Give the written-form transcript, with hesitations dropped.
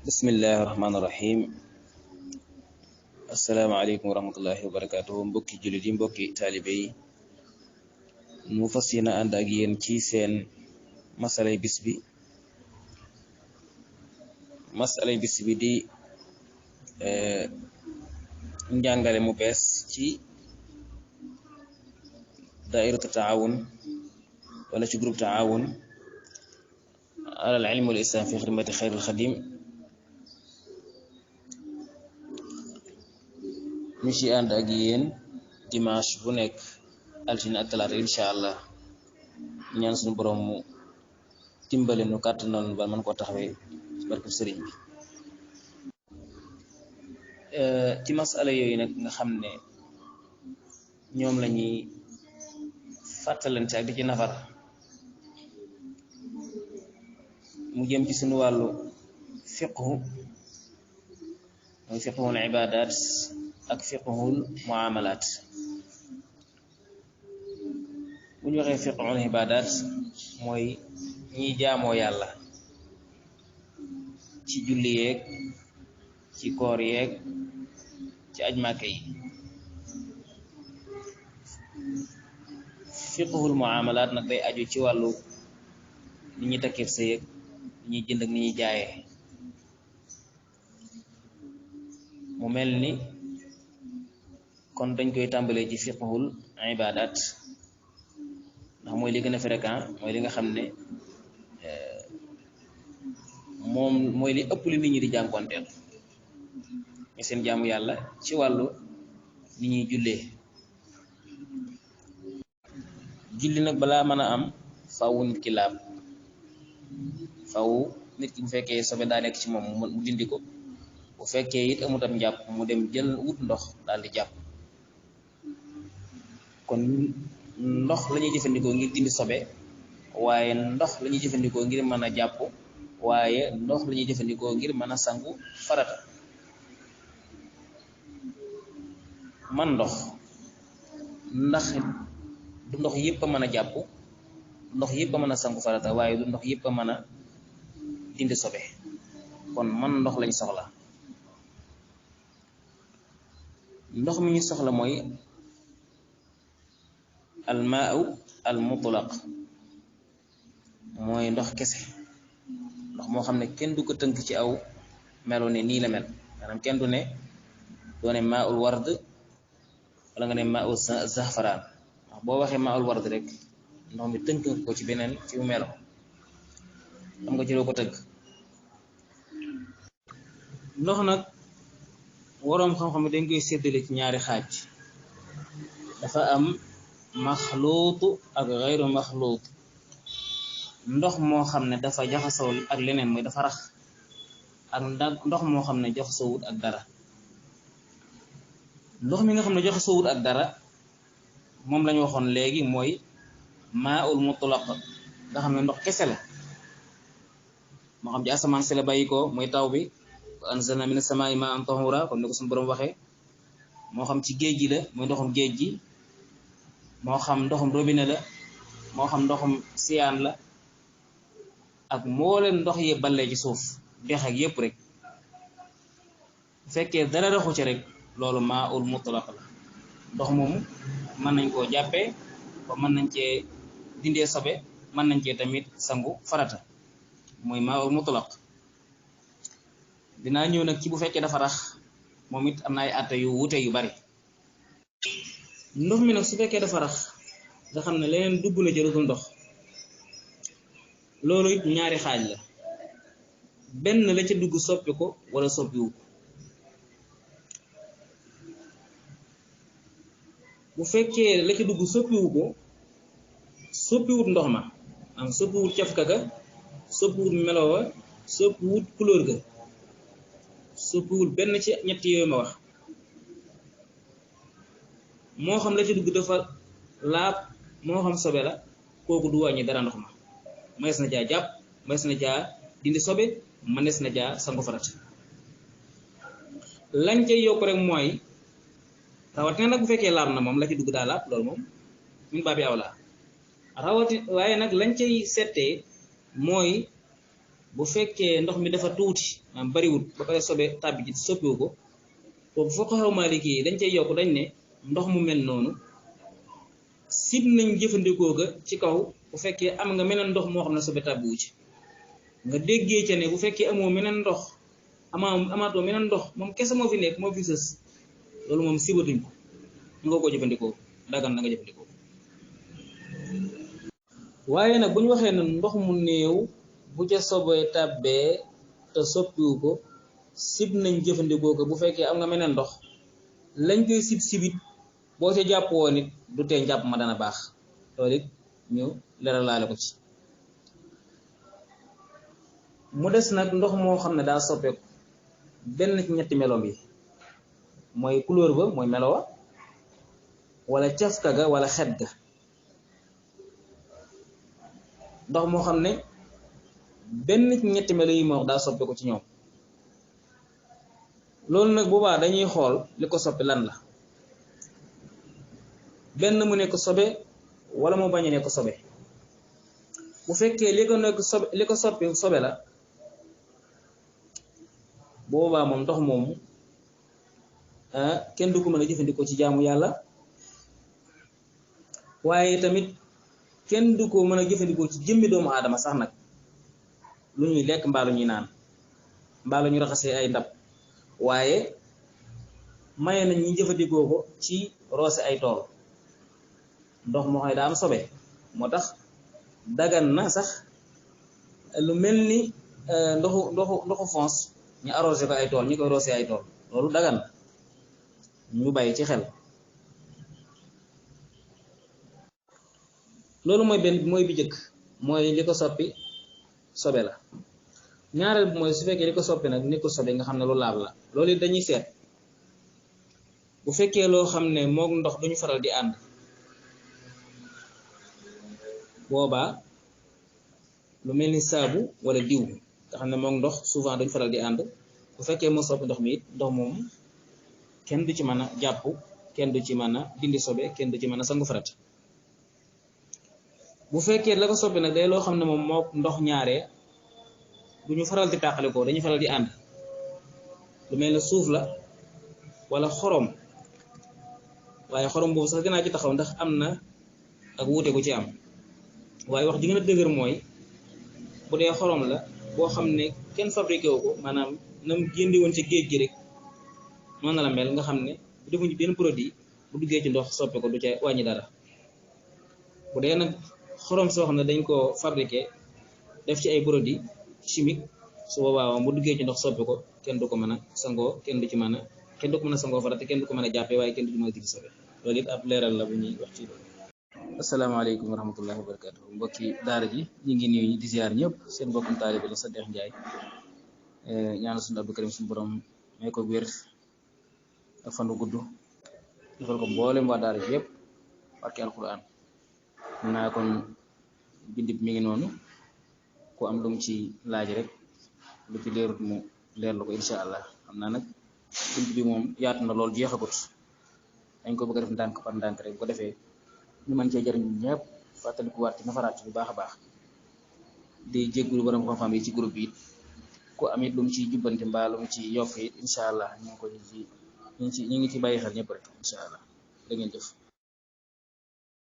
bismillahi rahmaani rahim asalaamaaleykum wa rahmatullahi wa barakatuhu mbokki jullit yi mbokki taalibe yi mu fas yéene ànd ak yéen ci seen masalay bis bi di njàngale mu bees ci daairatu taawun wala ci groupe taawun alal ilmi wal islam fi xidmati xayril xadim ñu ci ànd ak yéen dimanche bu nekk altine ak talaata incha allah ñaan suñu borom mu dimbale nu kàttanal nu ba mën koo taxawee ci barke sëriñ bi ci masala yooyu nag nga xam ne ñoom lañuy fàttalante ak di ci nafar mu jëm ci suñu wàllu fiqhu mooy fiqhul ibadat ak fiqhul muamalat bu ñu waxee fiqhul ibadat mooy ñiy jaamoo yàlla ci julli yeeg ci koor yeeg ci aj màkka yi fiqhul muamalat nag day aju ci wàllu ni ñuy takkib sa yeeg ni ñuy jënd ak ni ñuy jaayee mu mel ni kon dañ koy tàmbalee ci fiqhul ibadat ndax mooy li gën a fréquent mooy li nga xam ne moom mooy li ëpp li nit ñi di jànkonteel ñu seen jaamu yàlla ci wàllu ni ñuy jullee julli nag balaa mën a am faw nit ki laab faw nit ki bu fekkee sobe daa nekk ci moom mu dindi ko bu fekkee it amut am njàpp mu dem jël wut ndox daal di jàpp kon ndox la ñuy jëfandikoo ngir dindi sobe waaye ndox la ñuy jëfandikoo ngir mën a jàpp waaye ndox la ñuy jëfandikoo ngir mën a sangu farata man ndox ndax du ndox yëpp a mën a jàpp ndox yëpp a mën a sangu farata waaye du ndox yëpp a mën a dindi sobe kon man ndox lañ soxla ndox mi ñu soxla mooy almaau al mutlaq mooy ndox kese ndox moo xam ne kenn du ko tënk ci aw melo ne nii la mel maanaam kenn du ne doone maaul ward wala nga ne maaul zahfaraan ndax boo waxee maaul ward rek ndox mi tënk ko ci beneen ci melo xam nga ci loo ko tënk ndox nag waroom xam-xam dañ koy séddale ci ñaari xaaj dafa am maxluutu ak xayru maxluut ndox moo xam ne dafa jaxasoo ak leneen mooy dafa rax ak ndox moo xam ne jaxasoowut ak dara ndox mi nga xam ne jaxasoowut ak dara moom lañu waxoon léegi mooy maaul mutlaq nga xam ne ndox kese la moo xam ci asamaan si la bàyyi ko mooy taw bi wa anzalna mina samaa'i maa'an tahuura comme ni ko suñu borom waxee moo xam ci géej gi la mooy ndoxum géej gi moo xam ndoxum robinet la moo xam ndoxum siyaan la ak mbooleem ndox yi ballee ci suuf dex ak yépp rek bu fekkee dara raxu ci rek loolu maaul mutlaq la ndox moomu mën nañ koo jàppee ba mën nañ cee dindee sobe mën nañ cee tamit sangu farata mooy maaul mutlaq dinaa ñëw nag ci bu fekkee dafa rax moom it am na ay àtte yu wuute yu bari ndox mi nag su fekkee dafa rax nga xam ne leneen dugg na ci dul ndox loolu it ñaari xaaj la benn la ca dugg soppi ko wala soppiwu ko bu fekkee la ca dugg soppiwu ko soppiwut ndox ma am soppiwut cafka ga soppiwut melowa soppiwut couleur ga soppiwul benn ci ñett yooyu ma wax moo xam la ci dugg dafa laab moo xam sobe la kooku du wàññi dara ndox ma mënees na jaa jàpp mënees na jaa dindi sobe mënees na jaa sangu farat lañ cay yokk rek mooy rawatina nag bu fekkee laab na moom la ci dugg daa laab loolu moom min baabi awla rawati waaye nag lañ cay settee mooy bu fekkee ndox mi dafa tuuti maanaam bariwut ba pare sobe tàbbi ci soppiwu ko foofu fuqahaa Maliki yi dañ cay yokk dañ ne ndox mu mel noonu sib nañ jëfandikoo ga ci kaw bu fekkee am nga meneen ndox moo xam ne sobe tàbbiwu ci nga déggee ca ne bu fekkee amoo meneen ndox amaatoo meneen ndox moom kese moo fi nekk moo fi sës loolu moom sibatuñ ko nga ko jëfandikoo dagan na nga jëfandikoo waaye nag bu ñu waxee ne ndox mu néew bu ca sobee tàbbee te soppiwu ko sib nañ jëfandikoo ko bu fekkee am nga meneen ndox lañ koy sibit boo ca jàpp woon it du tee njàpp ma dana baax loolu it ñu leralaale ko ci mu des nag ndox moo xam ne daa soppeeku benn ci ñetti meloom yi mooy couleur ba mooy melo wa wala cafka ga wala xet ga ndox moo xam ne benn ci ñetti melo yi ma wax daa soppeeku ci ñoom loolu nag boobaa dañuy xool li ko soppi lan la benn mu nekk sobe wala mu bañ a nekk sobe bu fekkee li ko soppi sobe la boobaa moom ndox moomu kenn du ko mën a jëfandikoo ci jaamu yàlla waaye tamit kenn du ko mën a jëfandikoo ci jëmmi doomu aadama sax nag lu ñuy lekk mbaa lu ñuy naan mbaa lu ñu raxasee ay ndab waaye maye nañ ñi jëfandikoo ko ci roose ay tool ndox moo xam ne daa am sobe moo tax dagan na sax lu mel ni ndoxu fons ñu arrosé ko ay tool ñu koy roose ay tool loolu dagan na ñu bàyyi ci xel loolu mooy bi jëkk mooy li ko soppi sobe la ñaareel bi mooy su fekkee li ko soppi nag ni ko sobe nga xam ne lu laab la loolu it dañuy seet bu fekkee loo xam ne mook ndox duñu faral di ànd boobaa lu mel ni saabu wala diw nga xam ne mook ndox souvent duñu faral di ànd bu fekkee moo soppi ndox mi it ndox moom kenn du ci mën a jàpp kenn du ci mën a dindi sobe kenn du ci mën a sangu farat bu fekkee la ko soppi nag day loo xam ne moom mook ndox ñaaree du ñu faral di tàqalikoo dañuy faral di ànd lu mel ne suuf la wala xorom waaye xorom boobu sax dinaa ci taxaw ndax am na ak wuute gu ci am waaye wax ji gën a dëgër mooy bu dee xorom la boo xam ne kenn fabriqué wu ko maanaam nam génde woon ci géej gi rek noonu la mel nga xam ne bu defuñu benn produit bu duggee ci ndox soppi ko du ca wàññi dara bu dee nag xorom soo xam ne dañ koo fabriqué def ci ay produit chimique su boobaa moom bu duggee ci ndox soppi ko kenn du ko mën a sangoo kenn du ko mën a sangoo farata kenn du ko mën a jàppee waaye kenn du ci mën a dindi sobe loolu it ab leeral la bu ñuy wax ci loolu. asalaamaaleykum wa rahmatullahi wa barakatuh mbokki daara ji ñu ngi nuyu di ziar ñëpp seen mbokkum taalibe la Sadikh Ndiaye ñaanal suñu Abdou Karim suñu borom may ko wér ak fan wu gudd defal ko mboolem waa daara ji yëpp barke alquran naa kon bindib mi ngi noonu ku am lu mu ci laaj rek lu ci leerut mu leerlu ko incha allah xam naa nag bind bi moom yaatu na lool jeexagut dañ ko bëgg a def ndànk par ndànk rek bu ko defee ñu mën cee jëriñ ñëpp fàttaliku waat ci nafaraat ci bu baax a baax di jéggulu borom xam-xam yi ci groupe bi it ku am it lu mu ciy jubbante mbaa lu mu ci yokk it incha allah ñu ngi ci bàyyi xel ñëpp rek incha allah da ngeen jëf